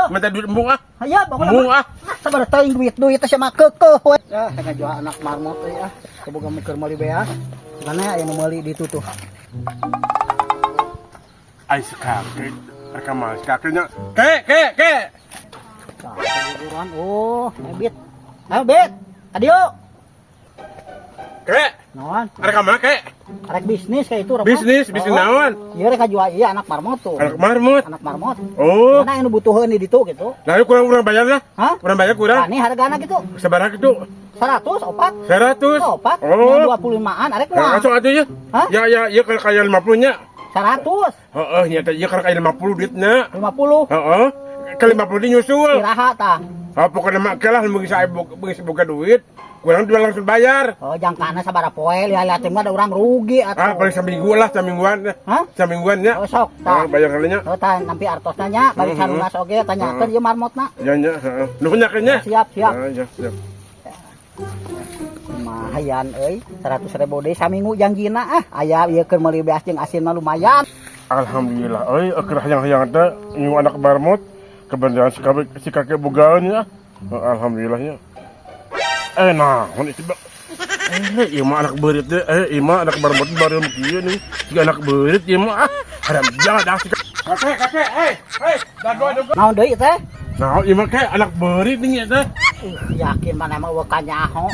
Minta duit embung ah. Hayap, ako Embung ah. Sabar teuing duit-duit teh mah keukeuh we. Ah, ngajual anak marmot euy ah. Kaboga mun keur meuli beas. Mana aya nu meuli di ditu tuh. Ai si kakek. Rek mah si kakeknya. Kek, kek, kek. Tah, buruan. Oh, Ebit. Ayo, Bet. Adio. Kek. Naon? Rek mana, kek? Rek bisnis kayak itu, Rob. Bisnis, bisnis naon? Iya, rek ngajual iya anak marmot tuh. Anak marmot. Anak marmot. Oh. Mana anu butuheun di ditu gitu. Lalu kurang kurang bayar lah. Hah? Kurang bayar kurang. Nah, ini hargana gitu. Sabaraha gitu? 100 opat. 100. Opat. Oh. 25-an arek Nah, mah. langsung atuh ya. Hah? Ya ya ya kalau kayak 50 nya. 100. Heeh, nyata ya kalau kayak 50 duitnya. 50. Heeh. Ke 50 di nyusul. Iraha tah. Oh, pokoknya mah lah mun saya boga duit, kurang dua langsung bayar. Oh, jangkana sabaraha poe lihat-lihat mah ada orang rugi atuh. Ah, paling seminggu lah, semingguan. Hah? Semingguan ya. Oh, sok Ah, tah. bayar kalinya. Oh, tah nampi artosna nya, balik salunas oge tanyakeun ieu marmotna. Ya ya, heeh. Nuhun nya kayaknya. Siap, siap. Ah, ya, siap. Lumayan euy, 100 ribu deui saminggu janjina ah. Aya ieu keur meuli beas jeung asin mah lumayan. Alhamdulillah, euy, keur hayang-hayang teh nyu anak marmot kebenaran si kakek bogaeun ya. Oh, alhamdulillah nya. Eh, nah, itu eh, ieu mah anak beurit teh, eh, ieu mah anak marmot baru kieu nih. Si anak beurit ieu mah ah, haram jahat ah si kakek, kakek, eh, eh, dago dago. Naon deui teh? Nah, ieu mah kayak anak beurit nih teh. Yakin mana mah euweuh kanyaho.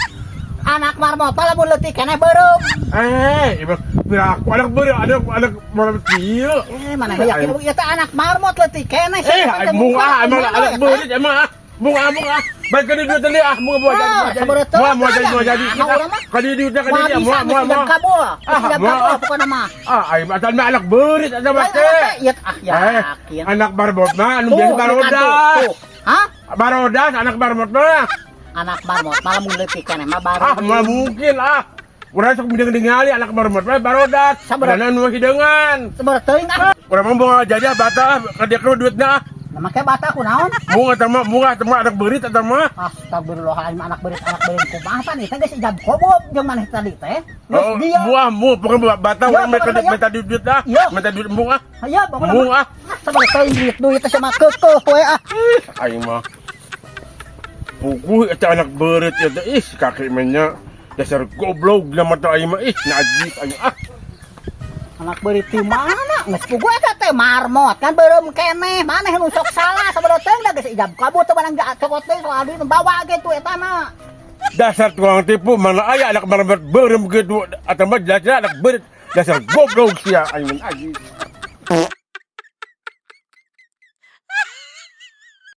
Anak marmot mah lamun leutik keneh beureum. Eh, ieu mah piraku anak beurit, anak anak marmot kieu. Eh, mana yakin ieu teh anak marmot leutik keneh. Eh, mung ah, emang anak beurit emang ah. Mung ah, mung ah. Baik ka duit tadi ah, mung mau jadi. Ah, sabaraha teu? Mau mau jadi, mau jadi. Nah, urang mah. Kali duitnya kali Moal dia, bisa mau mau geus mau. ijab kabul. Ah, Geus ijab moal, kabul ah. pokona mah. Ah, aing mah mah anak beurit eta mah Lain teh. anak teh, ieu ah Eh, yakin. anak marmot mah anu Tuh, biasa ieu kan, tuh, barodas. tuh. Hah? Barodas anak marmot mah. Anak marmot malah mun leutik keneh mah baru. Ah, moal mungkin ah. Urang sok mending ningali anak marmot mah barodas. Sabaraha? Karena nu hideungan. Sabaraha teuing ah. Urang mah moal jadi ah, bata ah, ka dia duitna ah. Nah, make bata kunaon? Mung eta mah, mung eta mah anak beurit eta mah. Astagfirullahaladzim, anak beurit kumaha pan ieu teh geus ijab kabul jeung maneh tadi teh. Geus Oh, dia. buah mu, pokoknya bata Ya, urang minta pokoknya, ya. minta duit ah. Ya. Minta duit embung ah. Aya pokona Embung mah. ah. Sabaraha teuing duit-duit teh sama keukeuh we ah. Ih, aing mah. Puguh eta anak beurit eta ih si kakek mah nya. Dasar goblok lah mata aing mah ih najis aing ah. Anak beurit di mana? Geus puguh eta teh marmot kan beureum keneh. Maneh nu sok salah sabaraha teuing da geus ijab kabul teh barang cokot deui soal duit bawa gitu eta mah. Dasar tukang tipu, mana aya anak marmot beureum gitu atau mah jelas anak beurit. Dasar goblok sia aing mah najis.